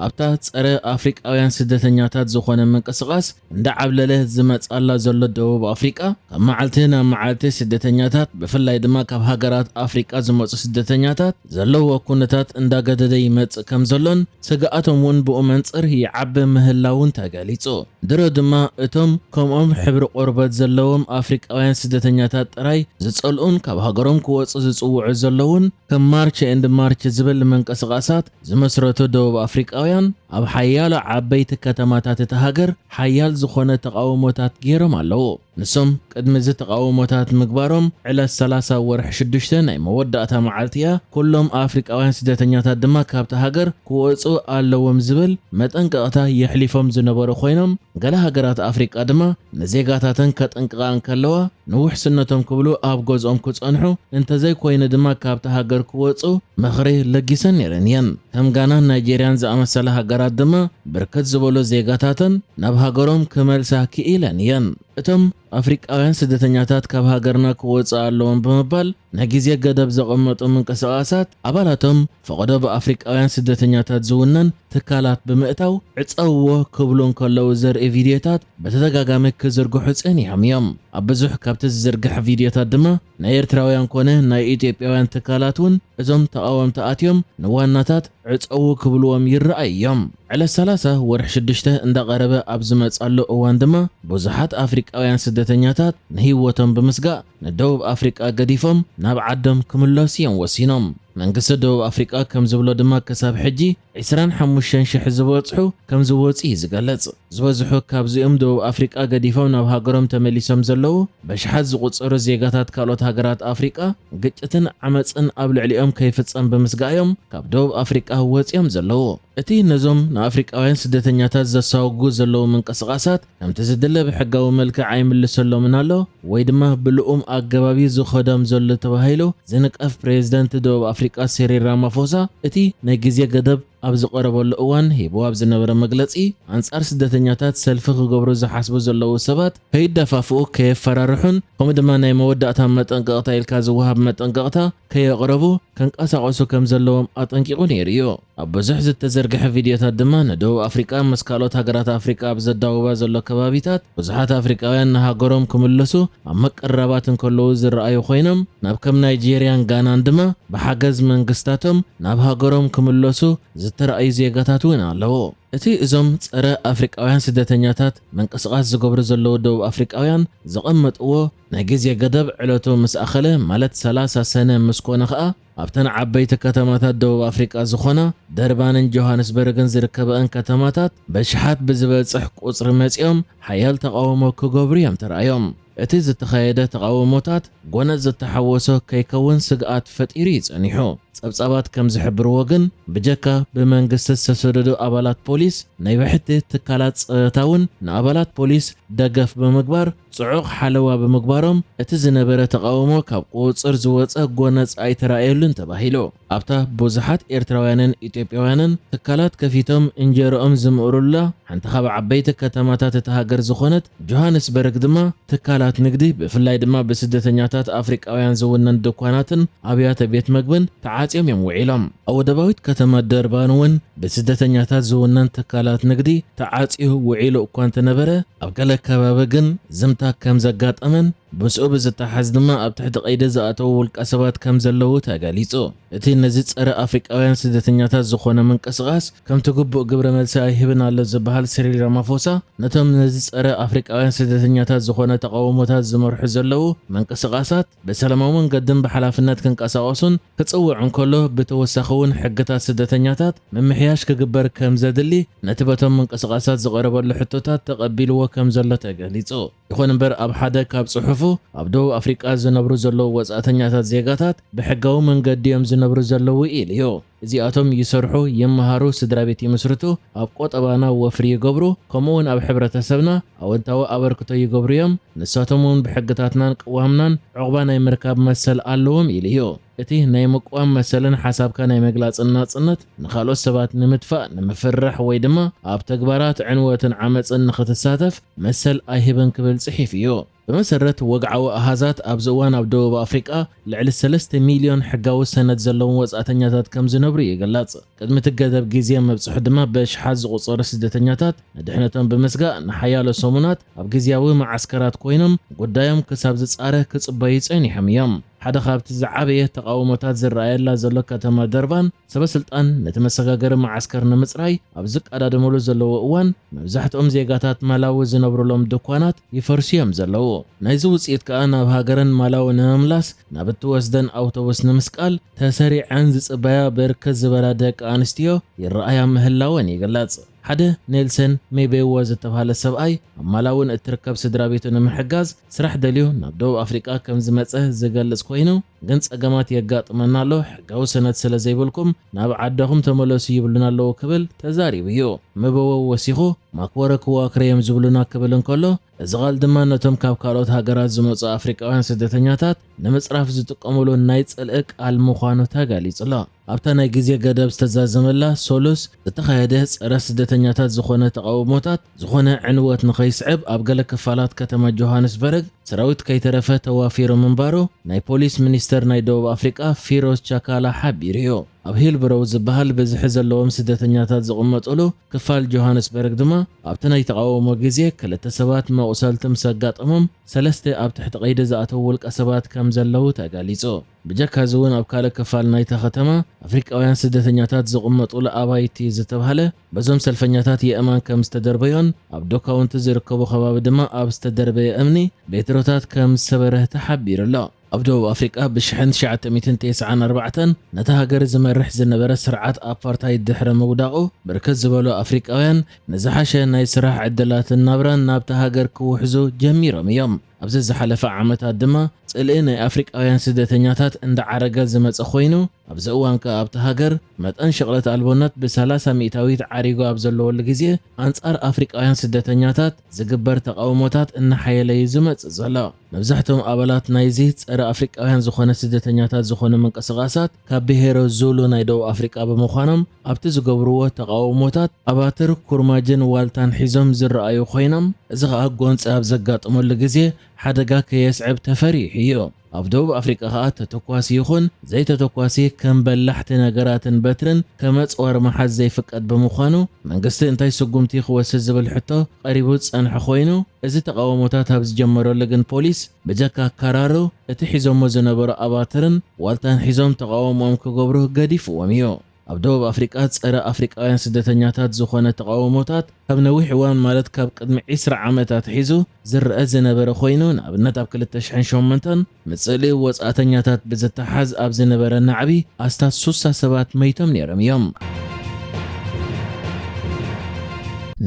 ኣብታ ጸረ ኣፍሪቃውያን ስደተኛታት ዝኾነ ምንቅስቓስ እንዳዓብለለ ዝመጻላ ዘሎ ደቡብ ኣፍሪቃ፣ ካብ መዓልቲ ናብ መዓልቲ ስደተኛታት፣ ብፍላይ ድማ ካብ ሃገራት ኣፍሪቃ ዝመጹ ስደተኛታት ዘለዎ ኩነታት እንዳገደደ ይመጽእ ከም ዘሎን፣ ስግኣቶም እውን ብኡ መንጽር ይዓቢ ምህላውን ተገሊጹ። ድሮ ድማ እቶም ከምኦም ሕብሪ ቆርበት ዘለዎም ኣፍሪቃውያን ስደተኛታት ጥራይ ዝጸልኡን ካብ ሃገሮም ክወጹ ዝጽውዑ ዘለውን፣ ከም ማርች ኤንድ ማርች ዝብል ምንቅስቓሳት ዝመስረቱ ደቡብ ኣፍሪቃውያን፣ ኣብ ሓያሎ ዓበይቲ ከተማታት እታ ሃገር ሓያል ዝኾነ ተቓውሞታት ገይሮም ኣለዉ። ንሶም ቅድሚ እዚ ተቓውሞታት ምግባሮም፣ ዕለት ሰላሳ ወርሒ ሽዱሽተ ናይ መወዳእታ መዓልቲ እያ፣ ኩሎም ኣፍሪቃውያን ስደተኛታት ድማ ካብታ ሃገር ክወጹ ኣለዎም ዝብል መጠንቀቕታ የሕሊፎም ዝነበሩ ኮይኖም፣ ገለ ሃገራት ኣፍሪቃ ድማ ንዜጋታተን ከጠንቅቓ እንከለዋ፣ ንውሕስነቶም ክብሉ ኣብ ገዝኦም ክጸንሑ፣ እንተዘይኮይኑ ድማ ካብታ ሃገር ክወጹ ምኽሪ ለጊሰን ነይረን እየን። ከም ጋናን ናይጄርያን ዝኣመሰላ ሃገራት ድማ፣ ብርክት ዝበሉ ዜጋታተን ናብ ሃገሮም ክመልሳ ክኢለን እየን። እቶም ኣፍሪቃውያን ስደተኛታት ካብ ሃገርና ክወጽእ ኣለዎም ብምባል ናይ ግዜ ገደብ ዘቐመጡ ምንቅስቓሳት፣ ኣባላቶም ፈቐዶ ብኣፍሪቃውያን ስደተኛታት ዝውነን ትካላት ብምእታው ዕጸውዎ ክብሉ እንከለዉ ዘርኢ ቪድዮታት በተደጋጋሚ ክዝርግሑ ጸኒሖም እዮም። ኣብ ብዙሕ ካብቲ ዝዝርግሕ ቪድዮታት ድማ ናይ ኤርትራውያን ኮነ ናይ ኢትዮጵያውያን ትካላት እውን እዞም ተቓወምቲ ኣትዮም ንዋናታት ዕጸዉ ክብልዎም ይረኣዩ እዮም። ዕለት ሰላሳ ወርሒ ሽዱሽተ እንዳቐረበ ኣብ ዝመጻሉ እዋን ድማ ብዙሓት ኣፍሪቃውያን ስደተኛታት ንህይወቶም ብምስጋእ ንደቡብ ኣፍሪቃ ገዲፎም ናብ ዓዶም ክምለሱ እዮም ወሲኖም። መንግስቲ ደቡብ ኣፍሪቃ ከም ዝብሎ ድማ ክሳብ ሕጂ ዕስራን ሓሙሽተን ሽሕ ዝበጽሑ ከም ዝወጹ እዩ ዝገልጽ። ዝበዝሑ ካብዚኦም ደቡብ ኣፍሪቃ ገዲፎም ናብ ሃገሮም ተመሊሶም ዘለዉ በሽሓት ዝቑጸሩ ዜጋታት ካልኦት ሃገራት ኣፍሪቃ ግጭትን ዓመጽን ኣብ ልዕሊኦም ከይፍጸም ብምስጋእ እዮም ካብ ደቡብ ኣፍሪቃ ወጺኦም ዘለዉ። እቲ ነዞም ንኣፍሪቃውያን ስደተኛታት ዘሳውጉ ዘለዉ ምንቅስቓሳት ከምቲ ዝድለ ብሕጋዊ መልክዕ ኣይምልሰሎምን ኣሎ ወይ ድማ ብልኡም ኣገባብ እዩ ዝኸዶም ዘሎ ተባሂሉ ዝንቀፍ ፕሬዝደንት ደቡብ ኣፍሪቃ ሲሪል ራማፎሳ እቲ ናይ ግዜ ገደብ ኣብ ዝቐረበሉ እዋን ሂብዎ ኣብ ዝነበረ መግለጺ፣ ኣንጻር ስደተኛታት ሰልፊ ክገብሩ ዝሓስቡ ዘለዉ ሰባት ከይደፋፍኡ፣ ከየፈራርሑን ከምኡ ድማ ናይ መወዳእታ መጠንቀቕታ ኢልካ ዝወሃብ መጠንቀቕታ ከየቕረቡ ከንቀሳቐሱ ከም ዘለዎም ኣጠንቂቑ ነይሩ እዩ። ኣብ ብዙሕ ዝተዘርግሐ ቪድዮታት ድማ ንደቡብ ኣፍሪቃ ምስ ካልኦት ሃገራት ኣፍሪቃ ኣብ ዘዳውባ ዘሎ ከባቢታት ብዙሓት ኣፍሪቃውያን ንሃገሮም ክምለሱ ኣብ ምቅርራባት እንከለዉ ዝረኣዩ ኮይኖም፣ ናብ ከም ናይጄርያን ጋናን ድማ ብሓገዝ መንግስታቶም ናብ ሃገሮም ክምለሱ ዝተራእዩ ዜጋታት እውን ኣለዉ። እቲ እዞም ጸረ ኣፍሪቃውያን ስደተኛታት ምንቅስቓስ ዝገብሩ ዘለዉ ደቡብ ኣፍሪቃውያን ዘቐመጥዎ ናይ ግዜ ገደብ ዕለቱ ምስ ኣኸለ፣ ማለት ሰላሳ ሰነ ምስ ኮነ ኸኣ፣ ኣብተን ዓበይቲ ከተማታት ደቡብ ኣፍሪቃ ዝኾና ደርባንን ጆሃንስበርግን ዝርከበአን ከተማታት በሽሓት ብዝበጽሕ ቁጽሪ መጺኦም ሓያል ተቓውሞ ክገብሩ እዮም ተራእዮም። እቲ ዝተኻየደ ተቓውሞታት ጎነጽ ዝተሓወሶ ከይከውን ስግኣት ፈጢሩ እዩ ጸኒሑ። ጸብጻባት ከም ዝሕብርዎ ግን፣ ብጀካ ብመንግስቲ ዝተሰደዱ ኣባላት ፖሊስ፣ ናይ ብሕቲ ትካላት ጸጥታ እውን ንኣባላት ፖሊስ ደገፍ ብምግባር፣ ጽዑቕ ሓለዋ ብምግባሮም፣ እቲ ዝነበረ ተቓውሞ ካብ ቁጽጽር ዝወጸ ጎነጽ ኣይተራእየሉን ተባሂሉ። ኣብታ ብዙሓት ኤርትራውያንን ኢትዮጵያውያንን ትካላት ከፊቶም እንጀርኦም ዝምእሩላ ሓንቲ ካብ ዓበይቲ ከተማታት እታ ሃገር ዝኾነት ጆሃንስበርግ ድማ፣ ትካላት ንግዲ፣ ብፍላይ ድማ ብስደተኛታት ኣፍሪቃውያን ዝውነን ድኳናትን ኣብያተ ቤት መግብን ተዓጽዮም እዮም ውዒሎም። ኣብ ወደባዊት ከተማ ደርባን እውን ብስደተኛታት ዝውነን ትካላት ንግዲ ተዓጽዩ ውዒሉ እኳ እንተነበረ፣ ኣብ ገለ ከባቢ ግን ዝምታ ከም ዘጋጠመን፣ ምስኡ ብዝተሓዝ ድማ ኣብ ትሕቲ ቀይዲ ዝኣተዉ ውልቀ ሰባት ከም ዘለዉ ተገሊጹ። እቲ ነዚ ጸረ ኣፍሪቃውያን ስደተኛታት ዝኾነ ምንቅስቓስ ከምቲ ግቡእ ግብረ መልሲ ኣይህብን ኣሎ ዝበሃል ሲሪል ራማፎሳ፣ ነቶም ነዚ ጸረ ኣፍሪቃውያን ስደተኛታት ዝኾነ ተቓውሞታት ዝመርሑ ዘለዉ ምንቅስቓሳት ብሰላማዊ መንገድን ብሓላፍነት ክንቀሳቐሱን ክጽውዕ እንከሎ፣ ብተወሳኺ እውን ሕግታት ስደተኛታት ምምሕያሽ ክግበር ከም ዘድሊ ነቲ በቶም ምንቅስቓሳት ዝቐረበሉ ሕቶታት ተቐቢልዎ ከም ዘሎ ተገሊጹ። ይኹን እምበር፣ ኣብ ሓደ ካብ ጽሑፉ፣ ኣብ ደቡብ ኣፍሪቃ ዝነብሩ ዘለዉ ወጻእተኛታት ዜጋታት ብሕጋዊ መንገዲ እዮም ዝነብሩ ዘለዉ ኢሉ እዩ። እዚኣቶም ይሰርሑ፣ ይመሃሩ፣ ስድራ ቤት ይምስርቱ፣ ኣብ ቆጠባና ወፍሪ ይገብሩ፣ ከምኡ እውን ኣብ ሕብረተሰብና ኣወንታዊ ኣበርክቶ ይገብሩ እዮም። ንሳቶም እውን ብሕግታትናን ቅዋምናን ዕቑባ ናይ ምርካብ መሰል ኣለዎም ኢሉ እዩ። እቲ ናይ ምቅዋም መሰልን ሓሳብካ ናይ መግላጽን ናጽነት ንኻልኦት ሰባት ንምጥፋእ፣ ንምፍርራሕ ወይ ድማ ኣብ ተግባራት ዕንወትን ዓመጽን ንኽትሳተፍ መሰል ኣይህብን ክብል ጽሒፉ እዩ። ብመሰረት ወግዓዊ ኣሃዛት፣ ኣብዚ እዋን ኣብ ደቡብ ኣፍሪቃ ልዕሊ ሰለስተ ሚልዮን ሕጋዊ ሰነድ ዘለዎም ወጻእተኛታት ከም ዝነብሩ ይግለጽ። ቅድሚ እቲ ገደብ ግዜ መብጽሑ ድማ ብኣሽሓት ዝቑጸሩ ስደተኛታት ንድሕነቶም ብምስጋእ ንሓያሎ ሰሙናት ኣብ ግዝያዊ መዓስከራት ኮይኖም ጉዳዮም ክሳብ ዝጻረ ክጽበዩ ጸኒሖም እዮም። ሓደ ካብቲ ዝዓበየ ተቓውሞታት ዝረኣየላ ዘሎ ከተማ ደርባን፣ ሰበ ስልጣን ነቲ መሰጋገሪ መዓስከር ንምጽራይ ኣብ ዝቀዳደመሉ ዘለዎ እዋን፣ መብዛሕትኦም ዜጋታት ማላዊ ዝነብሩሎም ድኳናት ይፈርሱ እዮም ዘለዉ። ናይዚ ውጽኢት ከኣ ናብ ሃገረን ማላዊ ንምምላስ ናብ እትወስደን ኣውቶቡስ ንምስቃል ተሰሪዐን ዝጽበያ ብርክት ዝበላ ደቂ ኣንስትዮ ይረኣያ ምህላወን ይግለጽ። ሓደ ኔልሰን ሜቤዎ ዝተባህለ ሰብኣይ ኣብ ማላውን እትርከብ ስድራ ቤቱ ንምሕጋዝ ስራሕ ደልዩ ናብ ደቡብ ኣፍሪቃ ከም ዝመጸ ዝገልጽ ኮይኑ፣ ግን ጸገማት የጋጥመና ኣሎ፣ ሕጋዊ ሰነድ ስለ ዘይብልኩም ናብ ዓደኹም ተመለሱ ይብሉና ኣለዉ ክብል ተዛሪቡ እዩ። ምበወ ወሲኹ፣ ማክወረ ክዋክረ እዮም ዝብሉና ክብል እንከሎ፣ እዚ ቃል ድማ ነቶም ካብ ካልኦት ሃገራት ዝመጹ ኣፍሪቃውያን ስደተኛታት ንምጽራፍ ዝጥቀሙሉ ናይ ጽልኢ ቃል ምዃኑ ተገሊጹ ኣሎ። ኣብታ ናይ ግዜ ገደብ ዝተዛዘመላ ሶሉስ ዝተኻየደ ጸረ ስደተኛታት ዝኾነ ተቓውሞታት ዝኾነ ዕንወት ንኸይስዕብ ኣብ ገለ ክፋላት ከተማ ጆሃንስበርግ ሰራዊት ከይተረፈ ተዋፊሩ ምንባሩ ናይ ፖሊስ ሚኒስተር ናይ ደቡብ ኣፍሪቃ ፊሮዝ ቻካላ ሓቢሩ እዩ። ኣብ ሂልብሮው ዝበሃል ብዝሒ ዘለዎም ስደተኛታት ዝቕመጡሉ ክፋል ጆሃንስበርግ ድማ ኣብቲ ናይ ተቓውሞ ግዜ ክልተ ሰባት መቑሰልቲ ምስ ኣጋጠሞም ሰለስተ ኣብ ትሕቲ ቀይዲ ዝኣተዉ ውልቀ ሰባት ከም ዘለዉ ተገሊጹ። ብጀካ እዚ እውን ኣብ ካልእ ክፋል ናይታ ከተማ ኣፍሪቃውያን ስደተኛታት ዝቕመጡሉ ኣባይቲ ዝተባህለ በዞም ሰልፈኛታት የእማን ከም ዝተደርበዮን ኣብ ዶካውንቲ ዝርከቡ ከባቢ ድማ ኣብ ዝተደርበየ እምኒ ቤትሮታት ከም ዝሰበረ ተሓቢሩ ኣሎ። ኣብ ደቡብ ኣፍሪቃ ብሽሕን ትሽዓተ ሚእትን ተስዓን ኣርባዕተን ነታ ሃገር ዝመርሕ ዝነበረ ስርዓት ኣፓርታይድ ድሕሪ ምውዳቑ ብርክት ዝበሉ ኣፍሪቃውያን ንዝሓሸ ናይ ስራሕ ዕድላትን ናብራን ናብታ ሃገር ክውሕዙ ጀሚሮም እዮም። ኣብዚ ዝሓለፈ ዓመታት ድማ ጽልኢ ናይ ኣፍሪቃውያን ስደተኛታት እንዳዓረገ ዝመጸ ኮይኑ፣ ኣብዚ እዋን ከኣ ኣብታ ሃገር መጠን ሽቕለት ኣልቦነት ብሰላሳ ሚእታዊት ዓሪጉ ኣብ ዘለወሉ ግዜ፣ ኣንጻር ኣፍሪቃውያን ስደተኛታት ዝግበር ተቓውሞታት እናሓየለ እዩ ዝመጽእ ዘሎ። መብዛሕትኦም ኣባላት ናይዚ ጸረ ኣፍሪቃውያን ዝኾነ ስደተኛታት ዝኾነ ምንቅስቓሳት ካብ ብሄረ ዙሉ ናይ ደቡብ ኣፍሪቃ ብምዃኖም፣ ኣብቲ ዝገብርዎ ተቓውሞታት ኣባትር፣ ኩርማጅን ዋልታን ሒዞም ዝረኣዩ ኮይኖም፣ እዚ ኸኣ ጎንጺ ኣብ ዘጋጥመሉ ግዜ ሓደጋ ከየስዕብ ተፈሪሑ እዩ። ኣብ ደቡብ ኣፍሪቃ ኸኣ ተተኳሲ ይኹን ዘይተተኳሲ ከም በላሕቲ ነገራትን በትርን ከመጽወር ምሓዝ ዘይፍቀድ ብምዃኑ፣ መንግስቲ እንታይ ስጉምቲ ክወስድ ዝብል ሕቶ ቀሪቡ ዝጸንሐ ኮይኑ፣ እዚ ተቓውሞታት ኣብ ዝጀመረሉ ግን ፖሊስ ብጀካ ካራሮ እቲ ሒዞሞ ዝነበሩ ኣባትርን ዋልታን ሒዞም ተቓውሞኦም ክገብሩ ገዲፍዎም እዩ። ኣብ ደቡብ ኣፍሪቃ ጸረ ኣፍሪቃውያን ስደተኛታት ዝኾነ ተቓውሞታት ካብ ነዊሕ እዋን ማለት ካብ ቅድሚ ዕስራ ዓመታት ሒዙ ዝረአ ዝነበረ ኮይኑ፣ ንኣብነት ኣብ ክልተ ሽሕን ሸሞንተን ምስ ጽልኢ ወጻእተኛታት ብዝተሓዝ ኣብ ዝነበረ ናዕቢ ኣስታት ሱሳ ሰባት መይቶም ነይሮም እዮም።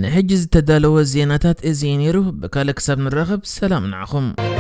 ንሕጂ ዝተዳለወ ዜናታት እዚ እዩ ነይሩ። ብካልእ ክሳብ ንራኸብ ሰላም ንዓኹም።